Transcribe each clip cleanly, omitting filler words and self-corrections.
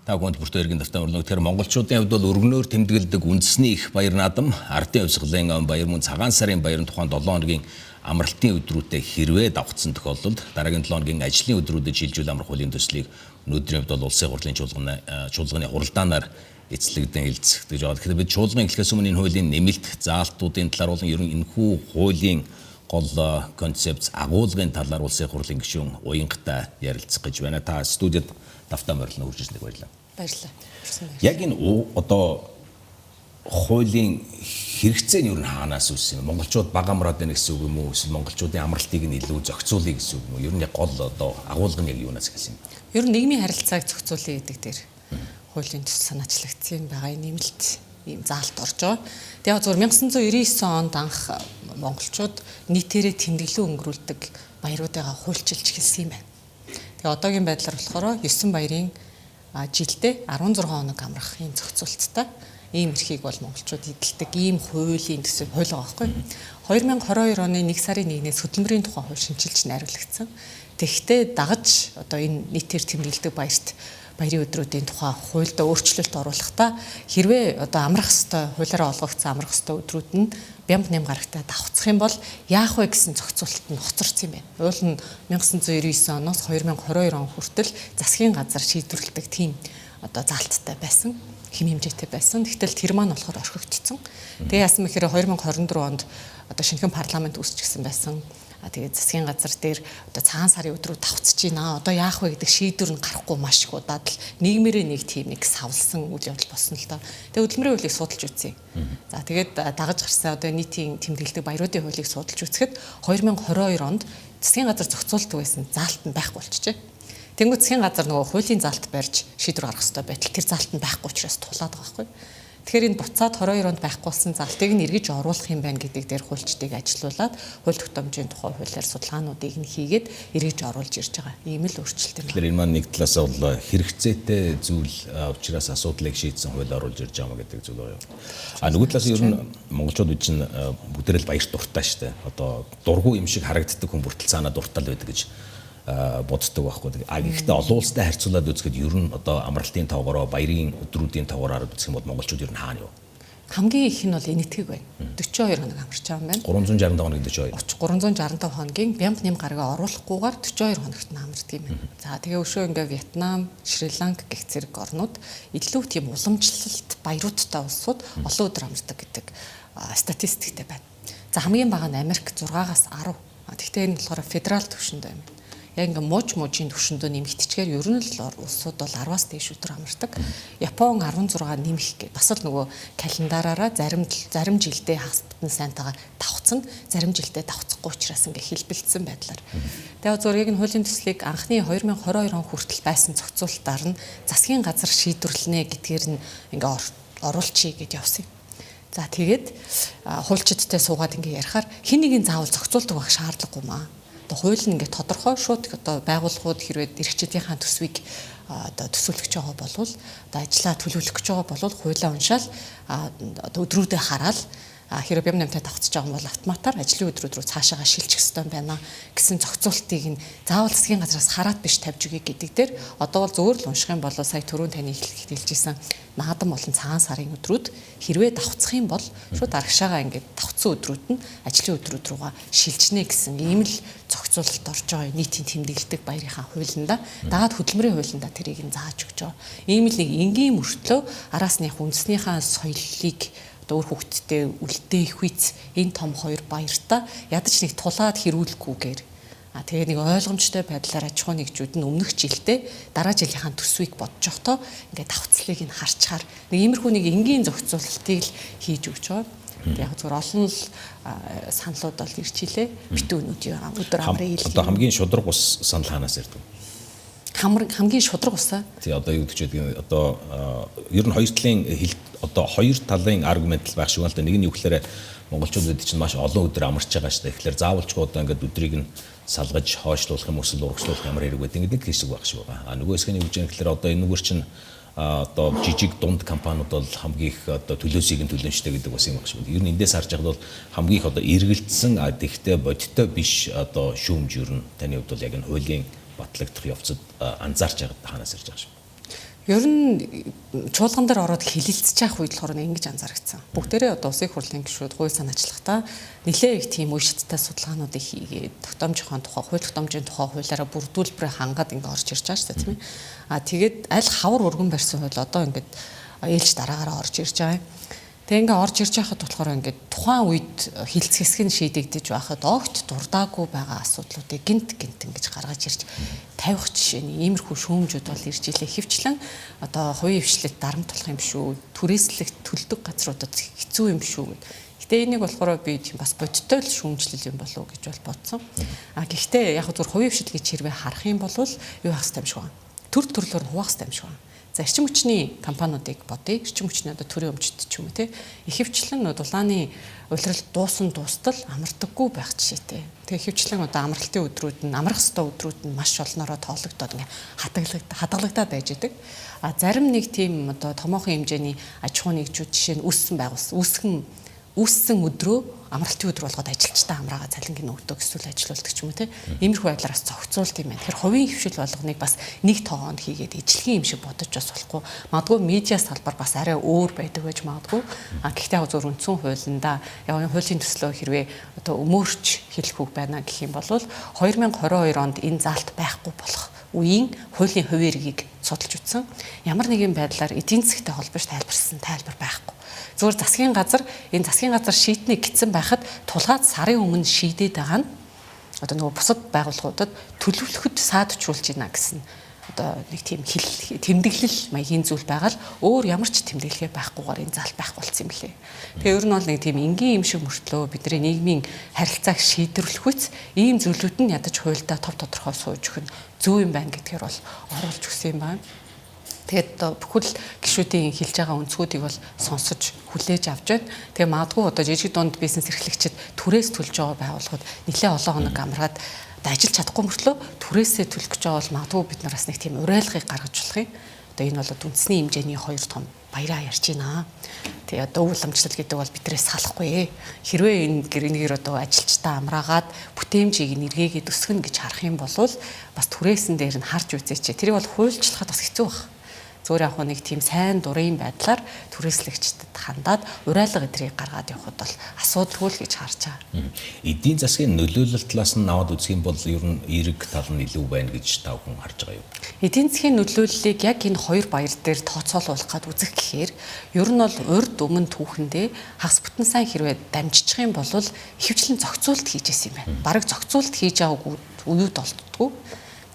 Та бүхэнд бүртөө иргэн давтан өрнө. Тэгэхээр монголчуудын хувьд бол өргөнөөр тэмдэглэдэг үндэсний их баяр наадам, ардын хувьсгалын баяр мөн цагаан сарын баярын тухайн 7 хоногийн амралтын өдрүүдэд хэрвээ давхцсан тохиолдолд дараагийн 7 хоногийн ажлын өдрүүдэд шилжүүл амрах хуулийн төслийг өнөөдрийн хувьд бол улсын хурлын чуулганы хуралдаанаар эцлэгдэн хэлцэгдэж байгаа. Тэгэхээр бид чуулган эхлэхээс өмнө энэ хуулийн нэмэлт заалтуудын талаар болон ер нь энэхүү хуулийн гол концепц агуулгын талаар улсын хурлын гишүүн Уянгтай ярилцах гэж байна. Та студид давтаа морилно үрж ирсэнд баярлалаа. Баярлалаа. Яг энэ одоо хуулийн хэрэгцээ нь ер нь хаанаас үүссэн юм? Монголчууд бага амраад байна гэсэн үг юм уу? Эсвэл монголчуудын амралтыг нь илүү зохицуулъя гэсэн үг юм уу? Ер нь яг гол одоо агуулга нь яг юунаас эхэлсэн юм? Ер нь нийгмийн харилцааг зохицуулъя гэдэг дээр хуулийн төсөл санаачлагдсан юм байгаа. Нэмэлт ийм заалт орж байгаа. Тэгээ зөвхөн 1999 онд анх монголчууд нийтээрээ тэмдэглэн өнгөрүүлдэг баяруудыгаа хуульчилж эхэлсэн юм байна. Тэгээ одоогийн байдлаар болохоор 9 баярын жилдээ 16 хоног амрах ийм зохицуулттай ийм эрхийг бол монголчууд эдэлдэг ийм хуулийн төсөв хууль байгаа байхгүй. 2022 оны 1 сарын 1-ээс хөдөлмөрийн тухай хууль шинчилж найруулагдсан. Тэгэхдээ дагаж одоо энэ нийтээр тэмдэглэдэг баярын өдрүүдийн тухай хуульд өөрчлөлт оруулахдаа хэрвээ одоо амрах ёстой хуулиараа олгогдсон амрах ёстой өдрүүд нь бямба нэм гарагтай давхцах юм бол яах вэ гэсэн зохицуулалт нь хоцорсон юм байна. Уул нь 1999 оноос 2022 он хүртэл засгийн газар шийдвэрлэдэг тийм одоо заалттай байсан, хэм хэмжээтэй байсан. Тэгтэл тэр маань болохоор орхигдсон. Тэгээ яасан мэхээр 2024 онд одоо шинэхэн парламент үүсчихсэн байсан. Тэгээд засгийн газар дээр одоо цагаан сарын өдрүүд давхцаж байна. Одоо яах вэ гэдэг шийдвэр нь гарахгүй маш их удаад л нийгмээрээ нэг тийм нэг савлсан үйл явдал болсон л доо. Тэгээд хөдөлмөрийн хуулийг судалж үзье. За тэгээд дагаж гарсан одоо нийтийн тэмдэглэдэг баяруудын хуулийг судалж үзэхэд 2022 онд засгийн газар зохицуулдаг байсан заалт нь байхгүй болчихжээ. Тэнгүү засгийн газар нөгөө хуулийн заалт барьж шийдвэр гаргах хэрэгтэй байтал тэр заалт нь байхгүй учраас тулаад байгаа байхгүй. Тэгэхээр энэ буцаад 22 онд байхгүй болсон залтыг нь эргэж оруулах юм байна гэдэг дээр хуульчдыг ажилуулад хууль тогтоомжийн тухай хуулиар судалгаануудыг нь хийгээд эргэж оруулж ирж байгаа. Ийм л өөрчлөлт юм. Тэгэхээр энэ маань нэг талаас бол хэрэгцээтэй зүйл учраас асуудлыг шийдсэн хууль оруулж ирж байгаа гэдэг зүйл байна. А нөгөө талаас ер нь монголчууд үд чинь бүгдээрээ л баярт дуртай шүү дээ. Одоо дургүй юм шиг харагддаг хүн бүртэл цаанаа дуртай л байдаг гэж боддог байхгүй. А гэхдээ олон улстай харьцуулаад үзэхэд ер нь одоо амралтын тоогоороо баярын өдрүүдийн тоогоор хараад үзэх юм бол монголчууд ер нь хаана юу? Хамгийн их нь бол энэтхэг байна. 42 хоног амарч байгаа юм байна. 365 хоног 42. 365 хоногийн бямба нэм гарагаа оруулахгүйгээр 42 хоногт нь амардаг юм байна. За тэгээ өшөө ингээ Вьетнам, Шри-Ланк гэх зэрэг орнууд илүү тийм уламжлалт баяруудтай улсууд олон өдөр амардаг гэдэг статистиктэй байна. За хамгийн бага нь Америк 6-аас 10. Гэхдээ энэ болохоор федерал түвшинд байна. Яг ингээ мужийн түвшиндөө нэмэгдчихээр ер нь л улсууд бол 10-аас дээш өдөр амардаг. Япон 16 нэмэх гэ. Бас л нөгөө календараараа зарим жилдээ хагас бүтэн сайтайгаа давхцна, зарим жилдээ давхцахгүй учраас ингээ хэлбэлцсэн байдлаар. Тэгээ зөв яг энэ хуулийн төслийг анхны 2022 он хүртэл байсан зохицуултаар нь засгийн газар шийдвэрлэнэ гэдгээр нь ингээ оруулчихъя гэд явсан юм. За тэгээд хуульчидтай суугаад ингээ ярихаар хин нэгэн заавал зохицуулдаг байх шаардлагагүй маа. Одоо хууль нь ингээд тодорхой шууд одоо байгууллагууд хэрвээ эрхчлэлийнхаа төсвийг одоо төсөөлөх гэж байгаа болвол одоо ажлаа төлөвлөх гэж байгаа болвол хуулиа уншаал одоо өдрүүдээ хараал хэрвээ бям нэмтэй давхцаж байгаа юм бол автоматар ажлын өдрүүд рүү цаашаага шилжих ёстой байна гэсэн зохицуултыг нь заавал засгийн газраас хараад биш тавьж өгье гэдэг дээр одоо бол зөвөр л унших юм бол сая түрүүн таны хэлэхэд хэлжсэн наадам болон цагаан сарын өдрүүд хэрвээ давхцах юм бол шууд арагшаага ингээд давхцсан өдрүүд нь ажлын өдрүүд рүүгээ шилжинэ гэсэн ийм л зохицуулалт орж байгаа нийтийн тэмдэглэдэг баярынхаа хуулиндаа дагаад хөдөлмөрийн хуулиндаа тэрийг нь зааж өгч байгаа. Ийм л нэг энгийн мөртлөө араас нь яг үндэснийхаа соёлыг одоо үр хөвгтдээ үлдээх үйц энэ том хоёр баяртаа ядаж нэг тулаад хэрүүлэхгүйгээр тэгээ нэг ойлгомжтой байдлаар аж ахуй нэгжүүд нь өмнөх жилдээ дараа жилийнхаа төсвийг бодож явахдаа ингээд давхцлыг нь харчаар нэг иймэрхүү нэг энгийн зохицуулалтыг л хийж өгч байгаа. Яг зөвхөн олон л саналууд бол ирж хилээ. Битүү өнүүдийн өдөр амрын ил. Одоо хамгийн шудраг ус санал хаанаас ирдэг? Хамгийн шудраг усаа. Тий одоо юу гэж байдгийг одоо ер нь хоёр талын одоо хоёр талын аргумент л байх шиг байна л да. Нэг нь юу гэхээр монголчууд бид чинь маш олон өдөр амарч байгаа шүү дээ. Тэгэхээр заавалчгүй одоо ингээд өдрийг нь салгаж хойшлуулах юм эсвэл урагшлуулах ямар хэрэг байдаг гэдэг хэсэг байх шиг байгаа. А нөгөө хэсэг нь юу гэж юм гэхээр одоо энэгээр чинь одоо жижиг дунд компаниуд бол хамгийн их одоо төлөөсийг нь төлөн штэ гэдэг бас юм байх шиг байна. Ер нь эндээс харж байхад бол хамгийн их одоо эргэлдсэн тэгтээ бодиттой биш одоо шүүмж ер нь таны хувьд бол яг энэ хуулийн батлагдах явцад анзаарч байгаад хаанаас ирж байгаа шүү. Ер нь чуулган дээр ороод хилэлцэж явах үед болохоор ингэж анзаарчихсан. Бүгдээрээ одоо улсын хурлын гишүүд хууль санаачлахдаа нэлээ их тийм үе шаттай судалгаануудыг хийгээд тогтоомжийн тухай, хууль тогтоомжийн тухай хуулиараа бүрдүүлбэрээ хангаад ингээ орж ирж байгаа шүү дээ, тийм ээ. А тэгээд аль хавар өргөн барьсан хууль одоо ингээд ээлж дараагаараа орж ирж байгаа юм. Тэгээ ингээ орж ирж байхад болохоор ингээд тухайн үед хилцэх хэсэг нь шийдэгдэж байхад огт дурдаагүй байгаа асуудлуудыг гинт гинт ингэж гаргаж ирж тавих жишээний иймэрхүү шүүмжүүд бол ирж илээ. Хөвчлэн одоо хувийн хвшлэлд дарамт болох юм шүү, түрээслэх төлдөг газруудад хэцүү юм шүү гэд. Гэтэ энийг болохоор би тийм бас бодиттой л шүүмжлэл юм болов уу гэж бол бодсон. А гэхдээ яг зөв хувийн хвшил гэж хэрвээ харах юм бол юу байх хэрэгтэй юм шиг байна. Төр төрлөөр нь хуваах хэрэгтэй юм шиг байна. За эрчим хүчний компаниудыг бодъё. Эрчим хүчний одоо төрийн өмчт ч юм уу те. Ихэвчлэн дулааны улирал дуусан дуустал амардаггүй байх жишээтэй. Тэгээ ихэвчлэн одоо амралтын өдрүүд нь амрах ёстой өдрүүд нь маш олноороо тоологдоод ингээ хадгалагдаад байж идэг. А зарим нэг тийм одоо томоохон хэмжээний аж ахуйн нэгжүүд жишээ нь үүссэн байгуулсан. Үүссэн өдрөө амралтын өдөр болгоод ажилчдаа амраага цалингийн өгдөг эсвэл ажилуулдаг ч юм уу те. Иймэрхүү байдлаар бас зохицуулт юм байна. Тэгэхээр хувийн хвшил болгоныг бас нэг тоогоонд хийгээд ижлэхэн юм шиг бодож бас болохгүй. Магадгүй медиа салбар бас арай өөр байдаг байж магадгүй. А гэхдээ яг зөв үндсэн хуулиндаа яг хуулийн төслөө хэрвээ одоо өмөөрч хэлэх үг байна гэх юм бол 2022 онд энэ заалт байхгүй болох үеийн хуулийн хуваарийг судалж үзсэн. Ямар нэгэн байдлаар эдийн засгтай холбож тайлбарсан тайлбар байхгүй. Зүгээр засгийн газар энэ засгийн газар шийднэ гэсэн байхад тулгаад сарын өмнө шийдээд байгаа нь одоо нөгөө бусад байгууллагуудад төлөвлөхөд саад учруулж байна гэсэн одоо нэг тийм тэмдэглэл маягийн зүйл байгаа л өөр ямар ч тэмдэглэгээ байхгүйгээр энэ заалт байхгүй болсон юм лээ. Тэгээ ер нь бол нэг тийм энгийн юм шиг мөртлөө бидний нийгмийн харилцааг шийдвэрлэхүйц ийм зүйлүүд нь ядаж хуульдаа тов тодорхой сууж өгөх нь зөв юм байна гэдгээр бол оруулж өгсөн юм байна. Тэгээд одоо бүхэл гишүүдийн хэлж байгаа өнцгүүдийг бол сонсож хүлээж авч байна. Тэгээ магадгүй одоо жижиг дунд бизнес эрхлэгчид түрээс төлж байгаа байгууллагууд нэлээ олон хоног амраад ажиллаж чадахгүй мөртлөө түрээсээ төлөх гэж байгаа бол магадгүй бид нараас нэг тийм уриалгыг гаргаж болох юм. Одоо энэ бол үндэсний хэмжээний хоёр том баяраа ярьж байна. Тэгээ одоо өв уламжлал гэдэг бол бидрээс салахгүй. Хэрвээ энэ гэрнээр одоо ажилчдаа амраагаад бүтээмжийг нэргээгээд өсгөнө гэж харах юм бол бас түрээсэн дээр нь харж үзээч. Тэрийг бол хуульчлахад бас хэцүү баг. Зүгээр яг нэг тийм сайн дурын байдлаар түрээслэгчдэд хандаад уриалга эдрийг гаргаад явхад бол асуудалгүй л гэж харж байгаа. Эдийн засгийн нөлөөлөл талаас нь аваад үзэх юм бол ер нь эерэг тал нь илүү байна гэж та бүхэн харж байгаа юу? Эдийн засгийн нөлөөллийг яг энэ хоёр баяр дээр тооцоолуулах гад үзэх гэхээр ер нь бол урд өмнө түүхэндээ хагас бүтэн сайн хэрвээ дамжчих юм бол ихэвчлэн зохицуулт хийж исэн юм байна. Бараг зохицуулт хийж байгаагүй үеүд олддгоо.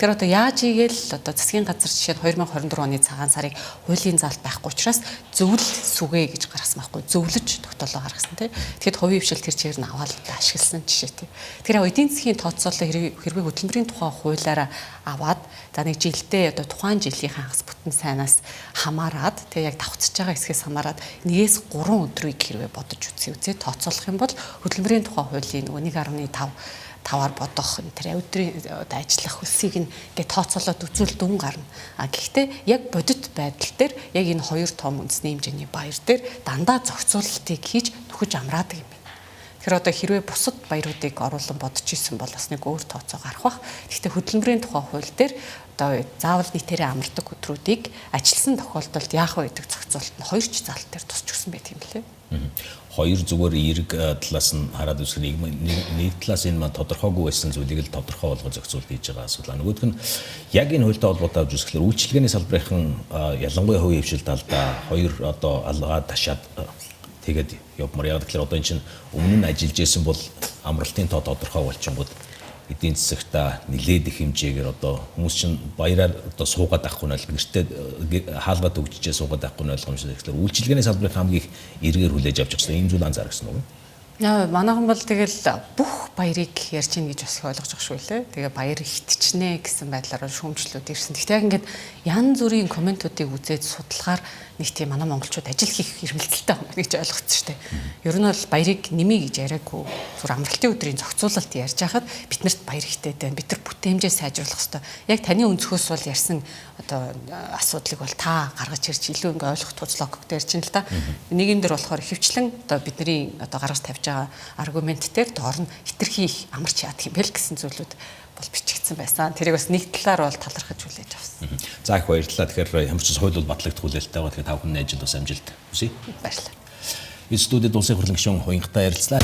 Тэгэхээр одоо яаж ийгээл одоо засгийн газар жишээ нь 2024 оны цагаан сарыг хуулийн заалт байхгүй учраас зөвлөл сүгэ гэж гаргасан байхгүй, зөвлөж тогтоолоо гаргасан тий. Тэгэхэд хувийн хвшил тэр чигээр нь аваад ашигласан жишээ тий. Тэгэхээр эдийн засгийн тооцоолол хэрвээ хөдөлмөрийн тухай хуулиараа аваад за нэг жилдээ одоо тухайн жилийнхээ хагас бүтэн сайнаас хамаарад тий яг давхцаж байгаа хэсгээс хамаарад 1-3 өдрийг хэрвээ бодож үзье тооцоолох юм бол хөдөлмөрийн тухай хуулийн нөгөө 1.5 таваар бодох энэ тэр өдрийн одоо ажиллах хөлсийг нь ингээ тооцоолоод үзвэл дүн гарна. А гэхдээ яг бодит байдал дээр яг энэ хоёр том үндэсний хэмжээний баяр дээр дандаа зохицуулалтыг хийж нөхөж амраадаг юм байна. Тэгэхээр одоо хэрвээ бусад баяруудыг оруулан бодож исэн бол бас нэг өөр тооцоо гарах бах. Гэхдээ хөдөлмөрийн тухай хууль дээр одоо заавал нийтээрээ амардаг өдрүүдийг ажилласан тохиолдолд яах вэ гэдэг зохицуулалт нь хоёр ч заалт дээр тусч өгсөн байх юм лээ. Хоёр зүгээр эерэг талаас нь хараад үзэх нэг талаас энэ маань тодорхойгүй байсан зүйлийг л тодорхой болгож зохицуулт хийж байгаа асуудал. Нөгөөх нь яг энэ хуультай холбоотой авч үзэхлээр үйлчилгээний салбарын ялангуяа хувийн хвшил талдаа хоёр одоо алгаа ташаад тэгээд явмаар. Яг тэгэхээр одоо энэ чинь өмнө нь ажиллаж исэн бол амралтын тоо тодорхой болчингууд эдийн засагта нилээд их хэмжээгээр одоо хүмүүс чинь баяраар одоо суугаад авахгүй нь гэртээ хаалгаад өгчжээ суугаад авахгүй нь ойлгомжтой. Тэгэхээр үйлчилгээний салбарын хамгийн их эргээр хүлээж авч байгаа ийм зүйл анзаарсан уу? Манайхан бол тэгэл бүх баярыг ярьж гин гэж бас ойлгож байгаа шүү лээ. Тэгээ баяр ихтчнэ гэсэн байдлаар шүүмжлүүд ирсэн. Гэхдээ яг ингээд янз бүрийн комментуудыг үзээд судлахаар нэг тийм манай монголчууд ажил хийх эрмэлзэлтэй юм гэж ойлгоцсон шүү дээ. Ер нь бол баярыг нэмий гэж яриаггүй. Зүгээр амралтын өдрийн зохицуулалт ярьж байхад биднэрт баяр ихтэй байна. Бид нар бүтээмжээ сайжруулах хэрэгтэй. Яг таны өнцгөөс бол ярьсан одоо асуудлыг бол та гаргаж ирж илүү ингээ ойлгох туц логик дээр чинь л та. Нийгэм дээр болохоор ихэвчлэн одоо бидний одоо гаргаж тавьж байгаа байгаа аргумент дээр доор нь хитрхи их амарч яадаг юм бэ л гэсэн зүйлүүд бол бичигдсэн байсан. Тэрийг бас нэг талаар бол талархаж хүлээж авсан. За, их баярлалаа. Тэгэхээр ямар ч хууль бол батлагдах хүлээлттэй байгаа. Тэгэхээр та бүхний ажил бас амжилт хүсье. Баярлалаа. Студид улсын хурлын гишүүн Уянгтай ярилцлаа.